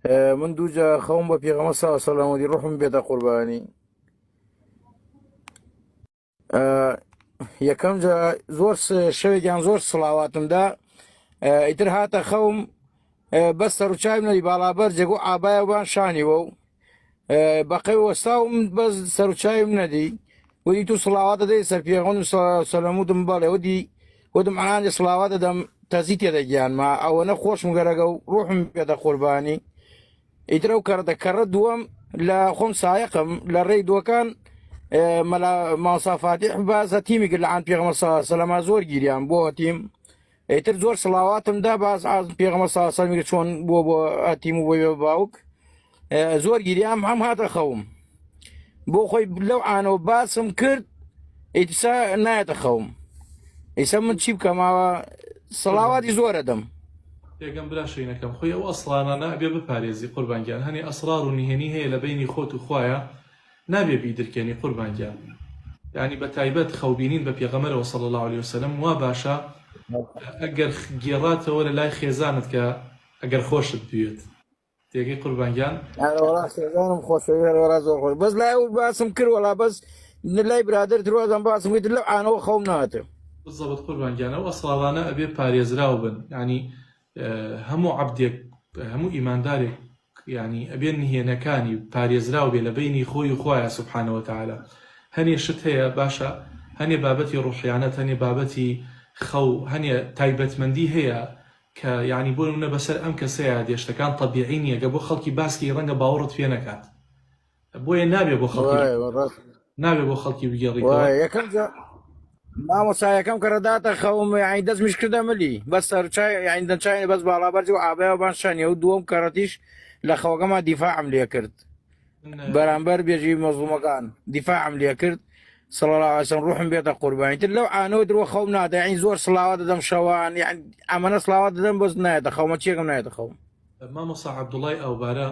من دووجا خەوم بە پێغەمبەر صلی الله علیه و سلم ودی ڕوحم بێتە قوربانی یەکەم جا زۆر شەوێکیان زۆر سڵاواتم دا ئیتر هاتە خەوم بەس سەرچاوم نەدی باڵابەر جێگو ئابایە وان شانیوە و بەقەی وەستاوم بەس سەرچاوم نەدی ودی تو سڵاوات دەدەی سەر پێغەمبەر صلی الله علیه و سلم وتم بەڵێ ودی وتم ئەنانی سڵاوات دەدەم تەزی تێدە گیانما ئەوەنە خۆشم گەرەگە و ڕوحم بێتە قوربانی ئیتر ئەو کەڕەتە کەڕە دووەم لە خۆم سایەقم لە ڕێی دووەکان مەلا مامۆستا فاتیح باز هەتیمی کرد لە عان پێغەمبەر صلی الله علیه و سلم زۆر گیریان بۆ هەتیم ئیتر زۆر سڵاواتم دا باز ئاز پێغەمبەر صلی الله علیه و سلم چۆن بووە بۆ هەتیم و بۆ باوک زۆر گیریام هەم هاتە خەوم بۆ خۆی لەو ئانەوە باسم کرد ئیتسا نایەتە خەوم ئیسە من چی بکەمەوە سڵاواتی زۆرە دەم تێگەم برا شەینەکەم خۆی ئەو ئەسڕانانە ئەبێ بپارێزی قوربان گیان هەنێ ئەسڕار و نهێنی هەیە لە بەینی خۆت و خوایە نابێ بیدرکێنی قوربان گیان یانی بە تایبەت خەو بینین بە پێغەمەرەوە صلی اللە علیە وسلم وا باشە ئەگەر گێڕاتەوە لە لای خێزانت کە ئەگەر خۆشت بوێت تێگەی قوربان گیان وەڵا خێزانم خۆشەوی هەر وەڵا زۆر خۆش بەس لای ئەو باسم کرد وەڵا بەس لای برادەر تروازم باسم کرد لەو عانەوە خەوم نهاتە بالضبط قوربان گیان ئەو ئەسڕاڕانە ئەبێ پارێزراو بن یعنی هەموو عەبدێک هەموو ئیماندارێک یعنی ئەبێ نهێنەکانی پارێزراو بێ لە بینی خۆی و خوایە سبحانە وتعالی هەنێ شت هەیە باشە هەنێ بابەتی ڕوحیانەت هەنێ بابەتی خەو هەنێ تایبەتمەندی هەیە کە یانی بۆ نمونە بەسەر ئەم کەسەیا دێ شتەکان تەبیعی نیە گە بۆ خەڵکی باسکەی ڕەنگە باوەڕت پێ نەکات بۆیە نابێ بۆ خەڵکی نابێ بۆ خەڵکی بگێڕیتەوە یەکەم مامۆستا یەکەم کە ڕداتە خەوم یانی دەستمیش کردە ملی بەس سەرچای یانی دەنچای بەس باڵا بەرزی و ئابای و بان شانی و دووەم کەڕەتیش لە خەوەکەما دیفاعم لێ کرد بەرامبەر بێژی مەزڵومەکان دیفاعم لێ کرد صلی الله علیه وسلم ڕوحم بێتە قوربانی تر لەو عانەوە درۆ خەوم نادە یعنی زۆر سڵاوات دەدەم شەوان یعنی ئەمەنە سڵاوات دەدەم بەس نایەتە خەومە چیەکەم نایەتە خەوم. مامۆستا عەبدوڵای ئاوبارە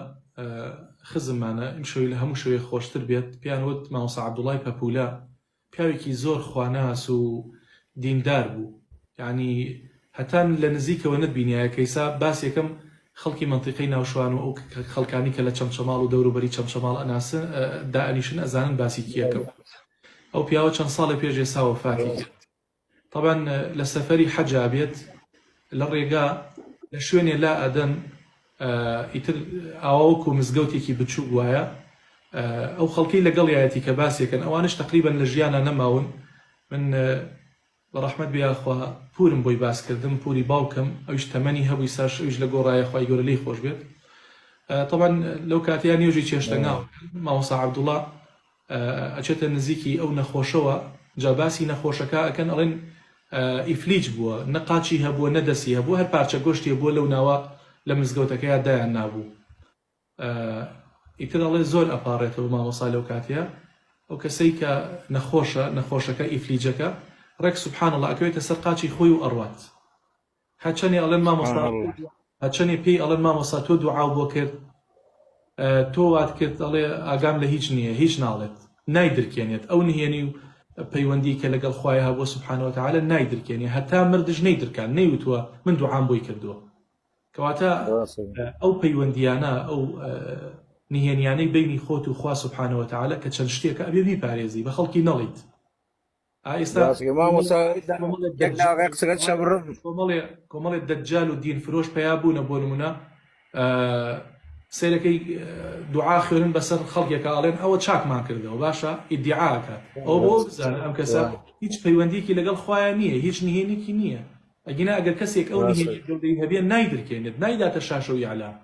خزممانە ئیمشەوی لە هەموو شەوێ خۆشتر بێت پێیان وت مامۆستا عەبدوڵای پەپولە پیاوێکی زۆر خواناس و دیندار بوو یانی هەتا لە نزیکەوە نەتبینیایە کەیسا باسێکم خەڵکی مەنتیقەی ناوشوان و ئەو خەڵکانی کە لە چەمچەماڵ و دەوروبەری چەمچەماڵ ئەناسن دائەنیشن ئەزانن باسی کیەکەم ئەو پیاوە چەند ساڵێ پێش ئێستا وەفاتی کرد تەبعەن لە سەفەری حەجا بێت لە ڕێگا لە شوێنێ لا ئەدەن ئیتر ئاوا وەکو مزگەوتێکی بچووک وایە ئەو خەڵکی لەگەڵیایەتی کە باسێکن ئەوانش تقریبا لە ژیانە نەماون من بە ڕەحمەت بێ یاخوا پورم بۆی باس کردم پوری باوکم ئەویش تەمەنی هەبووی ساش ئەویش لە گۆڕایە خوای گەورە لێی خۆش بێت تەبعەن لەو کاتەیە نوێژی چێشتەنگاو مامۆستا عەبدوڵا ئەچێتە نزیکی ئەو نەخۆشەوە جا باسی نەخۆشەکە ئەکەن ئەڵێن ئیفلیج بووە نە قاچی هەبووە نە دەستی هەبووە هەر پارچە گۆشتی بووە لەو ناوە لە مزگەوتەکەیا دایان نابوو ئیتر ئەڵێ زۆر ئەپاڕێتەوە مامۆسا لەو کاتەیە ئەو کەسەی کە نەخۆشە نەخۆشەکە ئیفلیجەکە ڕێک سبحان الله ئەکەوێتە سەر قاچی خۆی و ئەڕوات هەرچەنێ ئەڵێن مامۆستا هەرچەنێ پێی ئەڵێن مامۆستا تۆ دوعاو بۆ کرد تۆ وات کرد ئەڵێ ئاگام لە هیچ نییە هیچ ناڵێت نایدرکێنێت ئەو نهێنی و پەیوەندی کە لەگەڵ خوای هەبووە سبحانە وتعالی نایدرکێنێ هەتا مردش نەیدرکان نەیوتووە من دوعام بۆی کردووە کەواتە ئەو پەیوەندیانە ئەو نهێنیانەی بینی خۆت و خوا سبحانە وتعالی کە چەند شتێکە ئەبێ بیپارێزی بە خەڵکی نەڵیت کۆمەڵێ دەجال و دین فرۆش پیا بوونە بۆ نمونە سیرەکەی دوعا خوێنن بەسەر خەڵکێکە ئەڵێن ئەوە چاکمان کردەوە باشە ئیدعاکات ئەو بۆ بزانە ئەم کەسە هیچ پەیوەندیکی لەگەڵ خۆیان نییە هیچ نهێنێکی نییە ئەگینا ئەگەر کەسێک ئەو نهێنی گەورەی هەبێ نایدرکێنێت نایداتە شاشە و ئیعلام.